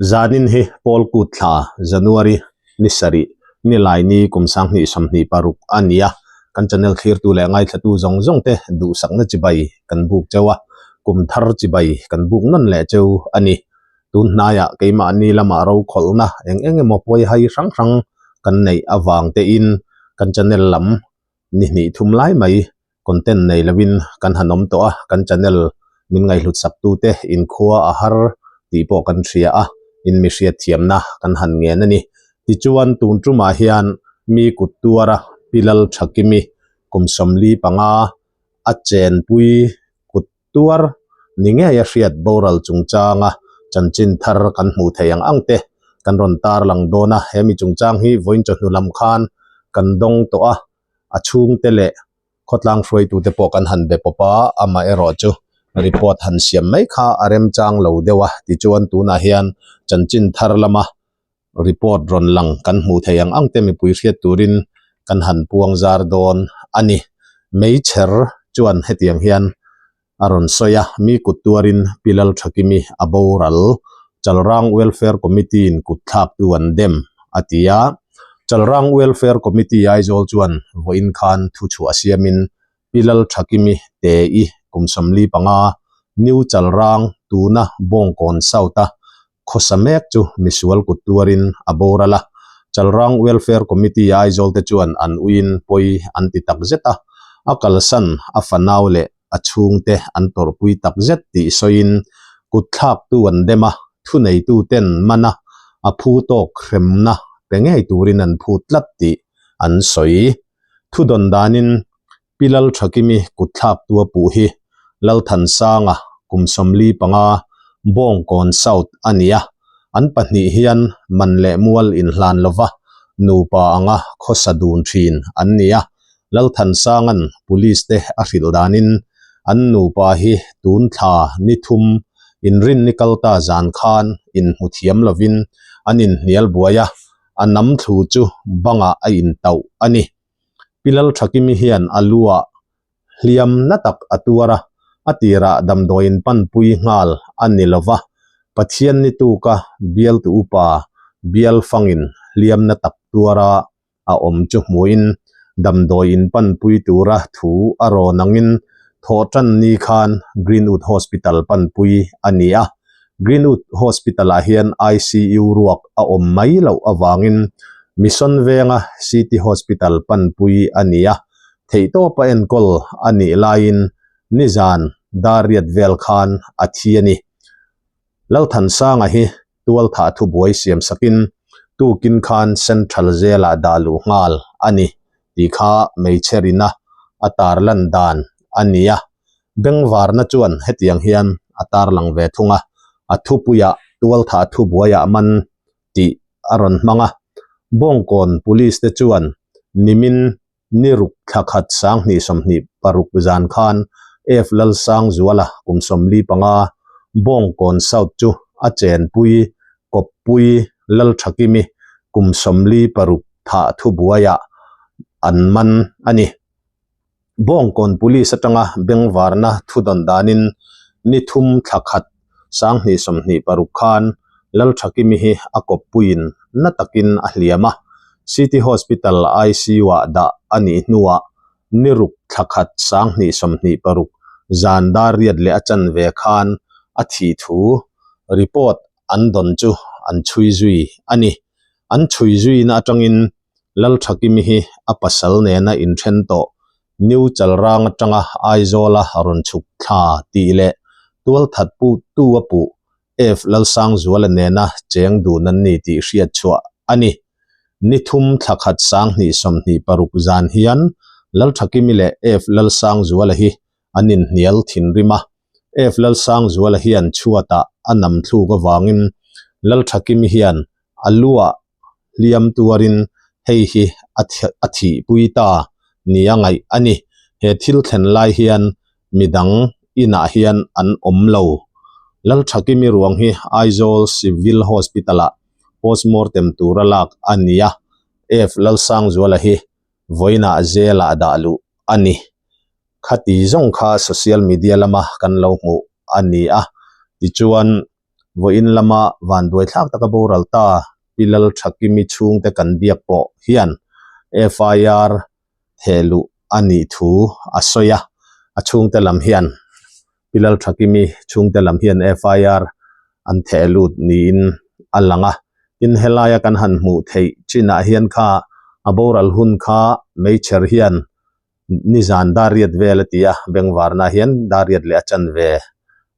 Zanin hi Paul Kut thla, January, ni sarih, ni laini kum 2026 a ni a, kan channel thlirtu leh ngaithlatu zawng zawng te duhsakna chibai kan buk cheu a, kum thar chibai kan buk nawn leh cheu a ni. Tun hnaiah keimahni lamah rokhawlhna eng eng emaw pawi hai hrang hrang kan neih avang tein kan channel lam ni hnih thum lai mai content nei lovin kan han awm tawh a, kan channel min ngaihhlut sak tute inkhua a har tih pawh kan hria a, in mi hriat thiamna kan han ngen a ni. Tichuan tun tumah hian mi kut tuara Pi Lalthakimi kum 45 a chenpui kut tuar ni ngei a hriat boral chungchanga chanchin thar kan hmuh theih ang ang te kan rawn tarlang dawn a, he mi chungchang hi vawiin chawhnu lam khan kan dawng tawh a, a chhungte leh khawtlang hruaitute pawh kan han be pawp a, amaherawhchu report han siam mai kha a remchang lo deuh a, tichuan tunah hian chanchin thar lama report rawn lang kan hmuh theih ang ang te mipui hriat turin kan han puang zar dawn a ni. Meichher chuan hetiang hian a rawn sawi a, mi kut tuarin Pi Lalthakimi a boral, Chalrang Welfare Committee in kut thlaktu an dem, a ti a. Chalrang Welfare Committee Aizawl chuan vawiin khan thuchhuah siamin Pi Lalthakimi Te-i kum 45, New Chalrang tuna Bawngkawn South-a Khawsa mek chu misual kut tuarin a boral a, Chalrang Welfare Committee Aizawl te chuan an uiin pawi an ti tak zet a, a kalsan a fanau leh a chhungte an tawrhpui tak zet tih sawiin kut thlaktu an dem a, thuneitu ten man a, a phu tawk hremna pe ngei turin an phut tlat tih an sawi. Thudawn danin Pi Lalthakimi kutthlaktu a puh hi Lalthansanga kum 45, Bawngkawn South a ni a, an pahnih hian man leh mual inhlan lova nupa anga khawsa dun thin an ni a, Lalthansanga'n Police te a hrilh danin an nupa hi tun thla ni thum inrinni kalta zan khan inhmu thiam lovin an inhnial buai a, a nam thlu chu bangah a intauh a ni. Pi Lalthakimi hian a luah hliam na tak a tuar a, a tirah damdawiin panpui nghal a ni lo va, Pathian ni tuka bialtu upa bial fangin hliam na tak tuara a awm chu hmuhin damdawiin panpui tura thu a rawn angin thawhtan ni khan Greenwood Hospital panpui a ni a. Greenwood Hospital-ah hian ICU ruak a awm mai loh avangin Mission Venga City Hospital panpui a ni a, theihtawpa enkawl a nih laiin nizan dar riat vel khan a thi a ni. Lalthansanga hi tualthah thubuai siam sakin tukin khan Central Jail-ah dah luh nghal a ni tih kha hmeichhe rina a tarlan dan a ni a. Bengvarna chuan hetiang hian a tarlang ve thung a, a thupuiah tualthah thubuaiah man tih a rawn hmang a. Bawngkawn Police te chuan nimin ni ruk thla khat 2026 zan khan F Lalsangzuala kum 45 Bawngkawn South chu a chenpui kawppui Lalthakimi kum 46 thah thubuaiah an man a ni. Bawngkawn Police atanga bengvarna thu dawn danin ni thum thla khat 2026 khan Lalthakimi hi a kawppuiin na takin a hliam a, City Hospital ICU-ah dah a nih hnuah ni ruk thla khat 2026 zan dar riat leh a chanve khan a thih thu report an dawn chu an chhui zui a ni. An chhui zuina atangin Lalthakimi hi a pasal nena inthen tawh New Chalrang atanga Aizawla rawn chhuk thla tih leh tualthat pu tu a puh F Lalsangzuala nena cheng dun an ni tih hriat chhuah a ni. Ni thum thla khat 2026 zan hian Lalthakimi leh F Lalsangzuala hi an inhnial thinrim a, F Lalsangzuala hian chhuatah a nam thluk avangin Lalthakimi hian a luah hliam tuarin hei hi a thihpui ta nia ngaih a ni. He thil thlen lai hian midang inah hian an awm lo. Lalthakimi ruang hi Aizawl Civil Hospital-ah postmortem tura lak a ni a, F Lalsangzuala hi vawiinah jail-ah dah luh a ni. Khati zawng kha social media lama kan lo hmuh a ni a, tichuan. Vawiin lama vanduai thlak taka boral ta Pi Lalthakimi chhungte kan biak pawh hian FIR thehluh a nih thu a sawi a, a chhungte lam hian Pi Lalthakimi chhungte lam hian FIR an theh lut niin a lang a. Tin, helaia kan han hmuh theih chinah hian kha a boral hun kha meichher hian nizan dariat vel a ti a, bengvarna hian dariat leh a chanve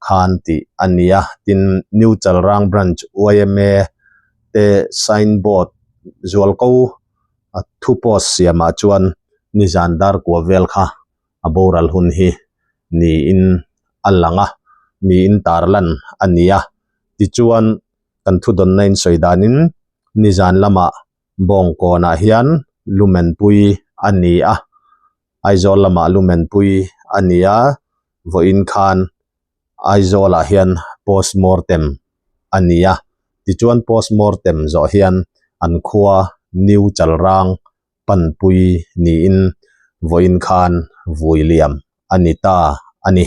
khan tih a ni a. Tin, New Chalrang Branch yma te sign board zualko a thu post siamah chuan nizan darkua vel kha a boral hun hi niin a lang a, niin tarlan a ni a. Tichuan, kan thudawnna in sawi danin nizan lamah Bawngkawnah hian lumenpui a ni a, Aizawl lamah lumenpui a ni a, vawiin khan Aizawlah hian postmortem a ni a, tichuan postmortem zawh hian an khua New Chalrang panpui niin vawiin khan vui liam a ni ta a ni.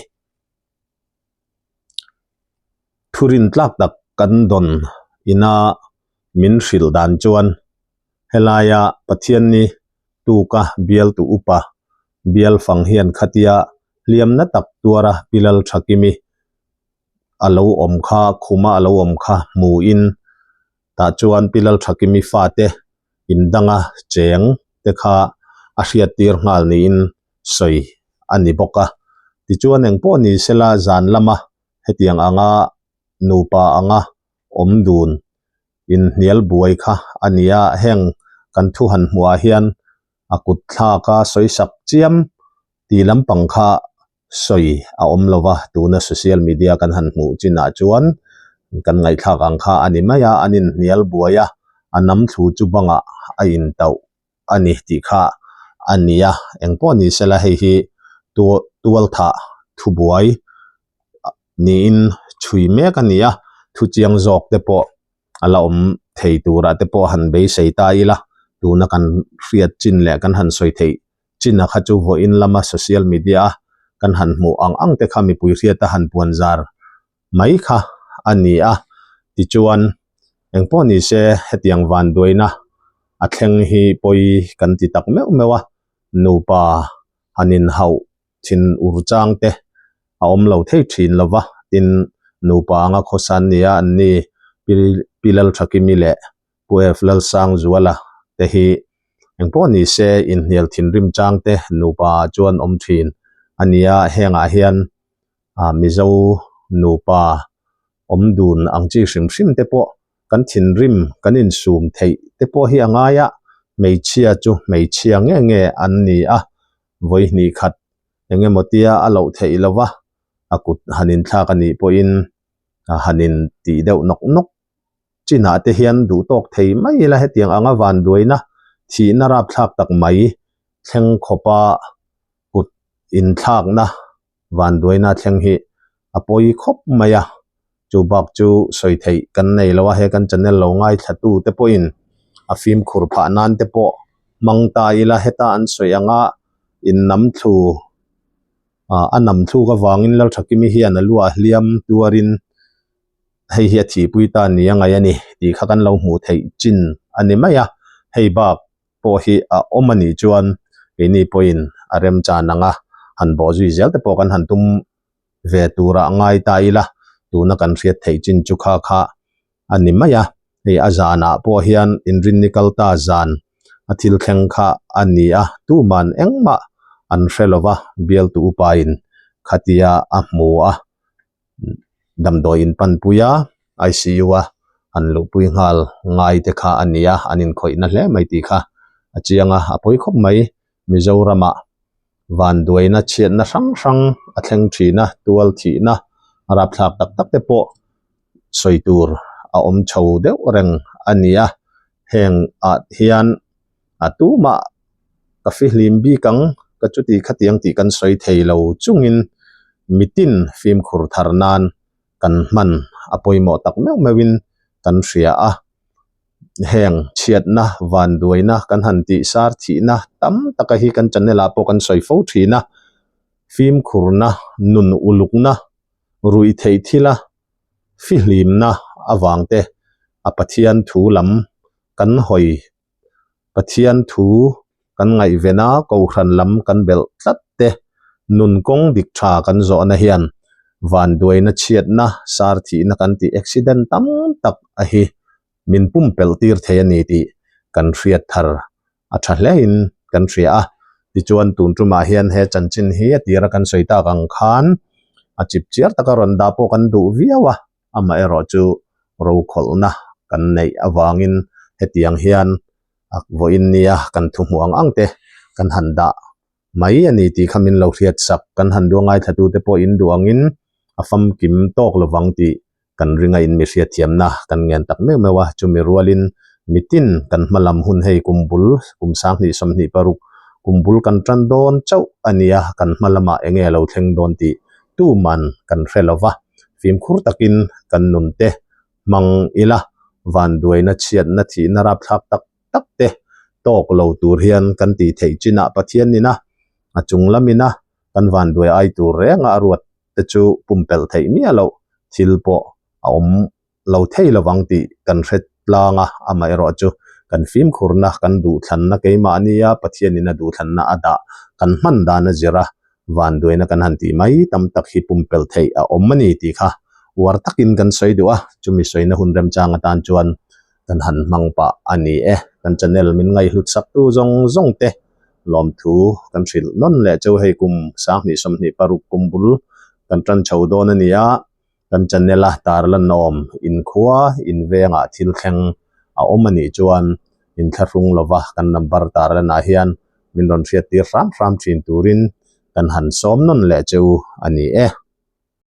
Thurin tlak tak kan dawn ina min hrilh dan chuan helaia Pathianni tuka bialtu upa bial fang hian khatia hliamna tak tuara Pi Lalthakimi a lo awm kha, khuma a lo awm kha hmuin tah chuan Pi Lalthakimi fate indanga cheng te kha a hriattir nghal niin sawi a ni bawk a. Tichuan engpawh ni sela zan lama hetiang anga nupa anga awm dun inhnial buai kha a ni a, heng kan thu han hmuhah hian a kut thlak a sawi sak chiam tih lampang kha sawi a awm lo va, tuna social media kan han hmuh chinah chuan kan ngaihthlak ang kha a ni mai a, an inhnial buai a, a nam thlu chu bangah a intauh a ni tih kha a ni a, engpawh ni sela hei hi tualthah thubuai niin chhui mek a ni a, thu chiang zawk te pawh a la awm thei turah te pawh han beisei ta ila, tuna kan hriat chin leh kan han sawi theih chin a kha chu vawiin lama social media a kan han hmuh ang ang te kha mipui hriata han puan zar mai kha a ni a, tichuan engpawh ni se hetiang vanduaina a thleng hi pawi kan ti tak meuh meuh a, nupa han inhauh thin ur chang te a awm lo thei thin lo va, tin nupa anga khawsa an ni a, an ni Pi Lalthakimi leh Pu F Lalsangzuala te hi engpawh ni se inhnial thinrim chang te nupa ah chuan awm thin a ni a, hengah hian Mizo nupa awm dun ang chi hrim hrim te pawh kan thinrim kan insum theih te pawh hi a ngai a, hmeichhia chu hmeichhia nge nge an ni a, vawi hnih khat eng emaw tia a loh theih lo va, a kut han inthlak a nih pawhin han intih deuh nawk nawk chinah te hian duh tawk thei mai ila hetiang anga vanduaina thihna rapthlak tak mai thleng khawpa kut inthlakna vanduaina thleng hi a pawi khawp mai a, chu bak chu sawi theih kan nei lo a, he kan channel lo ngaithla tu te pawhin a fimkhur phah nan te pawh hmang ta ila heta an sawi anga innam thlu a nam thluk avangin Lalthakimi hian a luah hliam tuarin hei hi a thihpui ta ni a ngaih a ni tih kha kan lo hmuh theih chin a ni mai a, hei bak pawh hi a awm a nih chuan keini pawhin a remchan ang a, han bawh zui zel te pawh kan han tum ve turah ngai ta ila, tuna kan hriat theih chin chu kha kha a ni mai a, hei a zanah pawh hian inrinni kal ta zan a thil thleng kha a ni a, tuman engmah an hre lo va, bialtu upain khatia a hmu a. Damdawi in panpui a, ICU a an luhpui nghal ngai te kha a ni a, an inkhawihna hle mai tih kha a chiang a, a pawi khawp mai. Mizoramah vanduaina chhiatna hrang hrang a thleng thin a, tual thihna rapthlak tak tak te pawh sawi tur a awm chho deuh reng a ni a, heng ah hian a tumah ka fihlim bik ang ka chuti khatiang tih kan sawi thei lo chungin mitin fimkhur thar nan kan hman a pawimawh tak meuh meuhin kan hria a, heng chhiatna vanduaina kan han tih sar thihna tam taka hi kan channel ah pawh kan sawi fo thin a, fimkhurna nun ulukna ruih theih thila. Fihlimna avang te a Pathian thu lam kan hawi Pathian thu kan ngaihven a kohhran lam kan belh tlat te nun kawng dik tha kan zawhna hian vanduaina chhiatna sar thihna kan tih accident tam tak a hi min pumpelh tir thei a ni tih kan hriat thar a tha hlein kan hria a. Tichuan tun tumah hian he chanchin hi a tira kan sawi tak ang khan a chip chiar taka rawn dah pawh kan duh viau a, amaherawhchu rokhawlhna kan neih avangin hetiang hian a vawiin nia kan thu hmuh ang ang te kan han dah mai a ni tih kha min lo hriat sak. Kan han duh ngaithlatute pawh in duh angin a famkim tawk lovang tih kan ringa in mi hriatthiamna kan ngen tak meuh meuh a, chumi rualin mitin kan hma lam hun hei kum bul kum 2026 kum bul kan tan dawn chauh a nia, kan hma lamah eng nge lo thleng dawn tih tuman kan hre lo va, fimkhur takin kan nun te hmang ila, vanduaina chhiatna thihna rapthlak tak tak te tawk lo tur hian kan tih theih chinah Pathian nina a chung lamina kan vanduai ai tur renga a ruat te chu pumpelh theih miah loh thil pawh a awm lo thei lovang tih kan hre tlang a, amaherawhchu kan fimkhurna, kan duhthlanna keimahnia Pathianin a duhthlanna a dah kan hman dan a zir a, vanduaina kan han tih mai tam tak hi pumpelh theih a awm a ni tih kha uar takin kan sawi duh a, chumi sawina hun remchang atan chuan kan han hmang pah a ni e. Kan channel min ngaihhlut saktu zawng zawng te lawmthu kan hrilh nawn leh cheu hei kum 2026 kum bul kan tan chho dawn a ni a, kan channel a tarlan awm inkhua invengah thil thleng a awm a nih chuan inthlahrung lova kan number tarlanah hian min rawn hriattir hram hram thin turin kan han sawm nawn leh cheu a ni e.